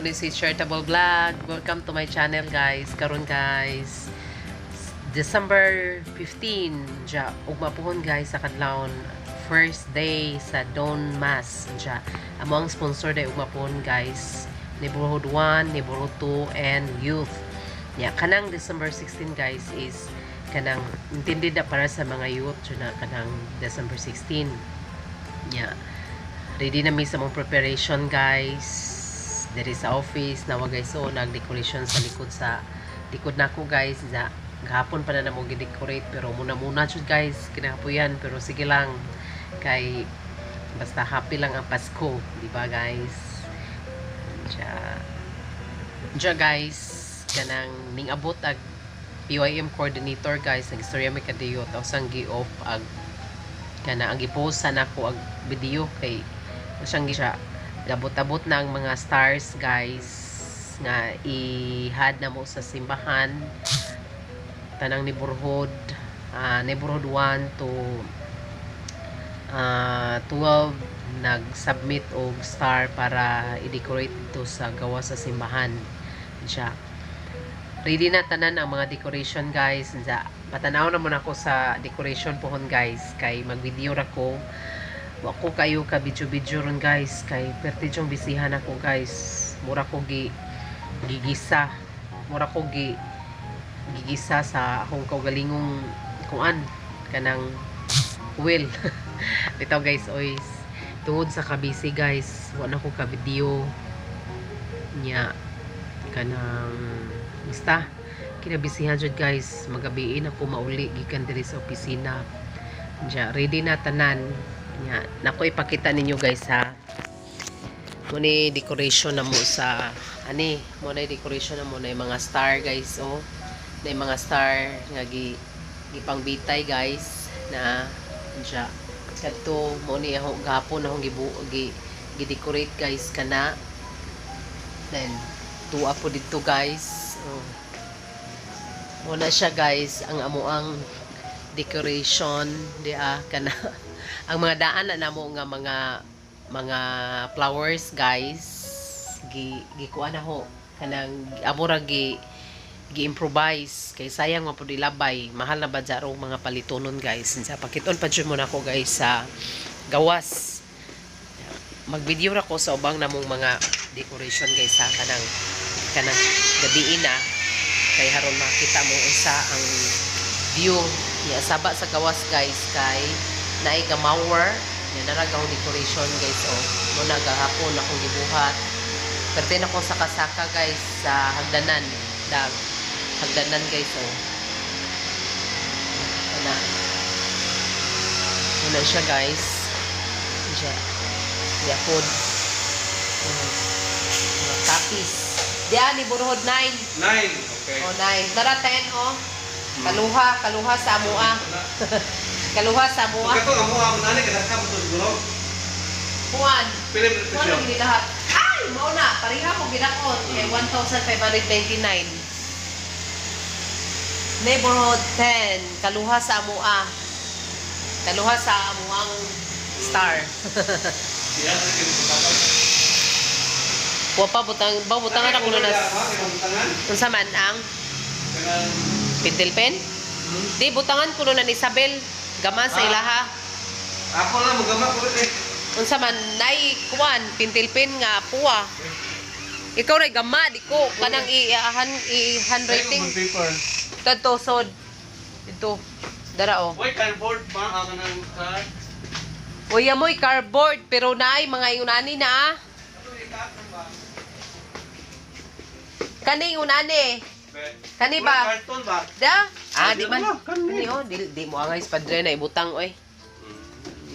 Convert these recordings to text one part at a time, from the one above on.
Japanese Charitable Vlog. Welcome to my channel, guys. Karon guys, December 15, ja, ugma puhon guys sa kadlawon, first day sa Dawn Mass. Ja, amo ang sponsor day ugma puhon guys. Neighborhood 1, Neighborhood 2, and Youth. Ya, kanang December 16 guys is kanang intended na para sa mga youth na kanang December 16. Ya. Ready na mi sa mong preparation guys. Diri sa office nawa guys, so nag-decoration sa likod nako guys. Na gahapon pa na namo gi-decorate pero muna muna jud guys, kinahapoyan, pero sige lang kay basta happy lang ang Pasko, di ba guys? Diya, diya guys, kanang ning-abot ag PYM coordinator guys, nagistorya mi kadiyo, tapos ang gi-off ag kana ang gi-post sa nako ag video kay siyang siya gabot-abot na ang mga stars guys nga i-had na mo sa simbahan, tanang neighborhood, neighborhood 1 to 12 nag-submit og star para i-decorate dito sa gawas sa simbahan siya. Ready na tanan ang mga decoration guys. Sa patanaw na muna ako sa decoration pohon guys kay mag-video ra ko. Wa ko kayo ka video video ron guys kay perti jung bisihan ako guys. Mura ko gi gigisa, mura ko gi gigisa sa akong kaugalingong kuan, kanang will bitaw guys. Oy, tungod sa kabisi guys, wa na ko ka video nya, kanang basta kinabisihan jud guys. Magabiin ako mauli gikan diri sa opisina. Diya, ready na tanan nya. Nako ipakita ninyo guys ha. Mo ni decoration na mo sa ani mo na decoration na mo na yung mga star guys, oh, na yung mga star nga gi gipangbitay guys na. Diya, kadto mo ni ako gahapon akong gibu gi gi-decorate guys kana. Then tuwa po dito guys, oh. Mo na siya guys ang amuang decoration di ah, kana ang mga daan na namo nga mga flowers guys, gi gikuan na ho, kanang amo ra gi gi-improvise kay sayang man pud ilabay, mahal na ba dyan mga palitonon guys. Sa pakiton pa jud mo nako guys sa gawas. Mag-video ra ko sa ubang namong mga decoration guys sa kanang kanang gabii na kay haron makita mo unsa ang view niya saba sa gawas guys kay naay gamawer nya nara akong decoration guys, oh. Mo na gahapon akong gibuhat. Perte na ko sa kasaka guys sa hagdanan, dag hagdanan guys, oh. Ana muna siya guys. Siya yapod mga kapis diyan ni Burhod 9. 9. Okay. Oh, 9. Tara, 10, oh. Kaluha, kaluha sa amua. Kaluha sa amua. Kato amo ang nani kada ka to siguro. Juan. Pila man Juan presyo? Ang gini lahat. Ay, mao na. Pareha ko ginakon. Kay 1,599. Neighborhood 10. Kaluha sa amua. Kaluha sa amuang star. Siya sa kini butangan. Wa pa butang ba butangan ako na. Butangan. Unsa man ang Kanang pentel pen? Di butangan kuno na ni Isabel. Gama sa Ah. ilaha. Ako lang magama ko eh. Unsa man nay kuan pentel pen nga puwa. Ikaw ray gama di ko kanang i handwriting. Paper. Tadto sod. Dito. Dara oh. Oy, cardboard ba ang kanang card? Uy, amoy cardboard pero naay mga ingunani na ah. Ato ikat ba? Kani ingunani. Kani ba? Carton ba? Da? Ah, di Di man. na, kani. Kani oh, di mo angay padre na ibutang oy.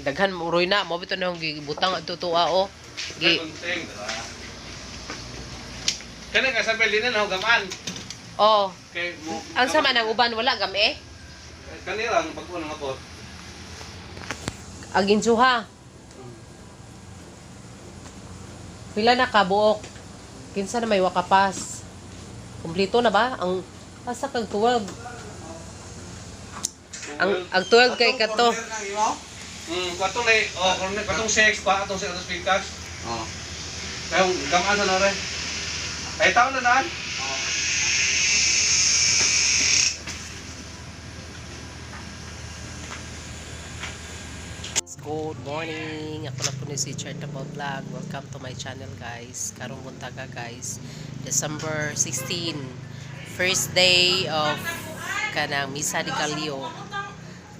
Daghan mo uroy na, mo bitaw na gibutang adto tuwa oh. Gi Gunting, diba? Kani ka sa Berlin na gamaan. Oh, Kay mo. ang sama ng uban wala gami eh. Kani lang pag unang abot. Agin suha. Pila na kabuok? Kinsa na may wakapas? Kumpleto na ba? Ang asa kag 12. Ang 12 kay kato. Katong na oh, corner katong 6 pa atong sa atong speakers. Oh. Kaya gamaan sa nore. Ay, taon na daan. Good morning! Ako na po ni si Charitable Vlog. Welcome to my channel, guys. Karong buntaga, guys. December 16. First day of kanang Misa de Gallo.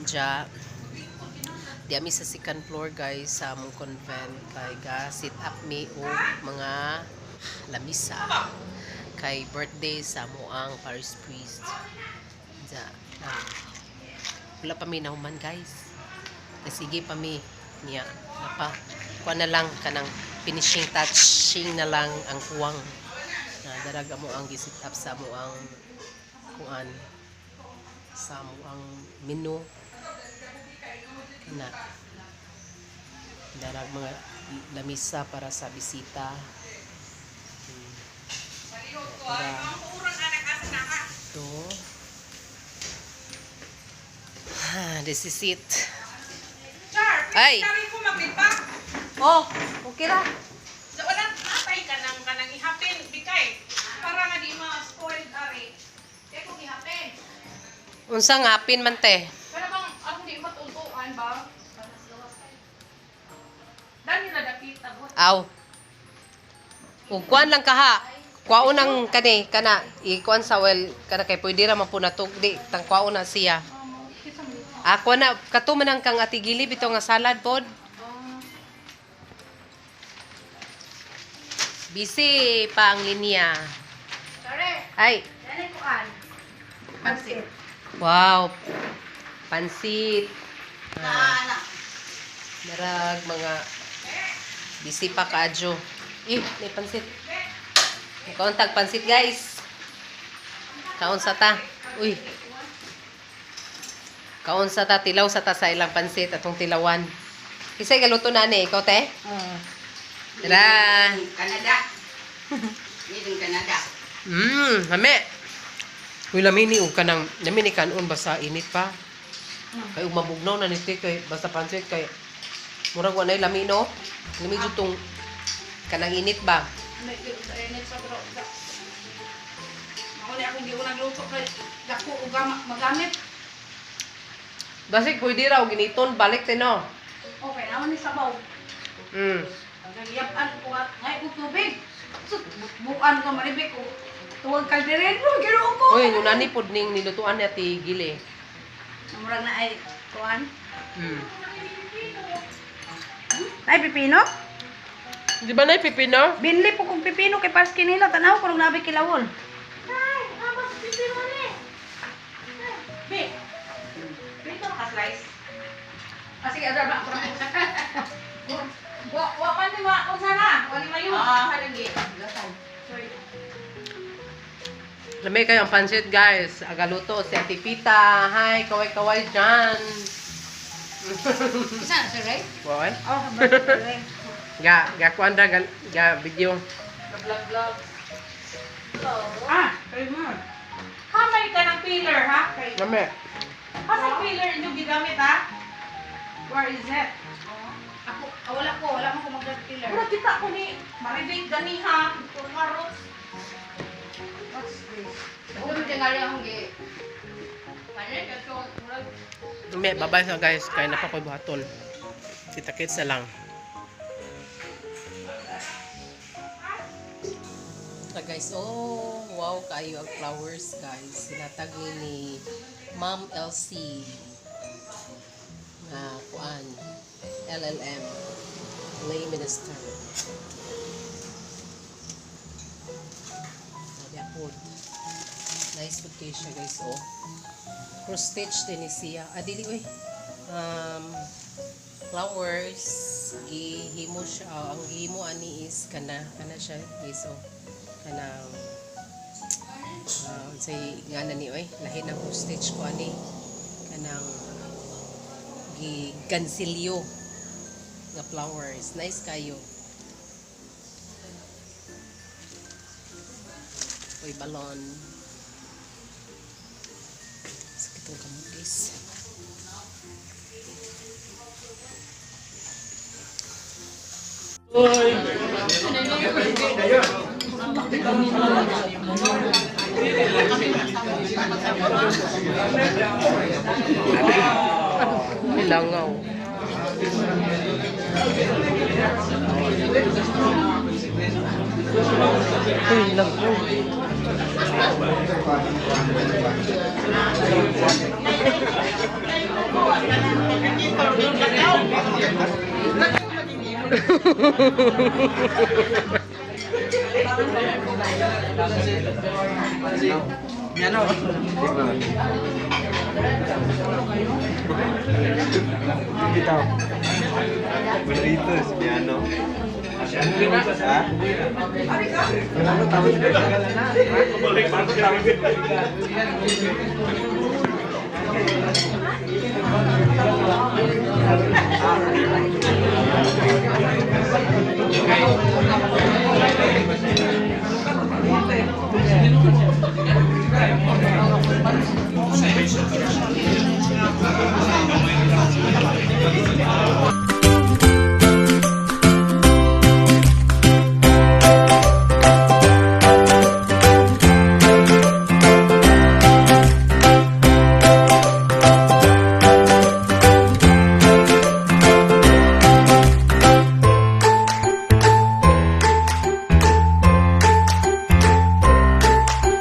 Ja. Di ami sa second floor, guys, sa among convent kay ga sit up mi og mga lamisa kay birthday sa amoang parish priest. Ja. Ah. Wala pa mi nahuman, guys. Sige pa mi niya napa kuha na lang kanang finishing touching na lang ang kuwang na darag mo ang gisit up sa mo ang kuan sa mo ang menu na darag mga lamisa para sa bisita. Para to. Ah, this is it. Char, Ay. pwede ko maglipa. Oh, okay ra. So, wala natay ka nang kanang ihapin, bikay. Para nga di ma-spoiled ari. Kaya kung ihapin. Unsa nga apin man te? Pero bang ako di matuntuan ba? Dami na dapit abot. Aw. Ug kuan lang kaha. Kuwaon ang kani kana ikuan sa well kana kay pwede ra man po natug di tang kuwaon na siya. Ako na kato man ang kang atigili bitaw nga salad pod. Busy pa ang linya. Chare, Ay, dali kuan. Pansit. Wow. Pansit. Ah. Darag mga busy pa kaadyo. Eh, may pansit. Kaon tag pansit, guys. Kaon sa ta. Uy. Kaon sa ta, tilaw sa ta sa ilang pansit atong tilawan. Kisay galuto na ni ikaw te? Tara. Canada. Made in Canada. Hame. Uy, lami ni og kanang lami ni kanon basta init pa. Kay ug mabugnaw na ni te kay basta pansit kay murag wa nay lami no. Lami jud tong kanang init ba. May init sa pero ako ni ako di ko nagluto kay dako og magamit. Basig pwede ra og giniton balik te no. Okay, naman ni sabaw. Nagyapan ko at ngay og tubig. Sus, bukan ka maribik ko. Tuwag kalderero, ginoo ko. Uy, ngunani pod ning nilutuan ni Ate Gile. Murag na ay kuan. Ay, pipino? Di ba nay pipino? Binli po kong pipino kay Paski nila. Tanaw ko nung nabi kilawon. Bi. Pito ka slice. Ah, sige, adar ba ako ra. Wa wa man ni wa unsa na? Wa ni mayo. Ah, halagi. Gasan. Sorry. Lami kayo ang pansit, guys. Agaluto si Ate Pita. Hi, kaway-kaway dyan. Isa na sir, right? Boy. Oh, habang Ga, ga kuan ra ga, ga video. Vlog vlog. Ah, kayo mo. Hamay ka ng peeler ha? Kay Lami. Asa peeler inyo gigamit ha? Where is it? Ako, ah, wala ko. Wala mo ko mag-killer. Mura kita ko ni Maribik gani ha. Puro carrots. What's this? Ulo tingali akong gi. Paano ka to? Murag Lami, babay na guys. Kaya na pa ko'y buhaton. Kita-kits na lang. Ta guys, oh, wow kayo ang flowers guys. Sinatag ni ni Ma'am LC nga kuan LLM lay minister. Nadia po. Nice food kayo siya guys, oh. Cross stitch din ni siya. Ah, dili oy. Flowers gihimo siya ah, ang gihimo ani is kana kana siya guys, oh. Kanang unsay ngana ni oy, lahi na cross stitch ko ani kanang gigansilyo nga flowers. Nice kayo. Uy, balon. Sakit ang kamot, guys. Langaw. Uy, langaw. Burritos, piano. Ha?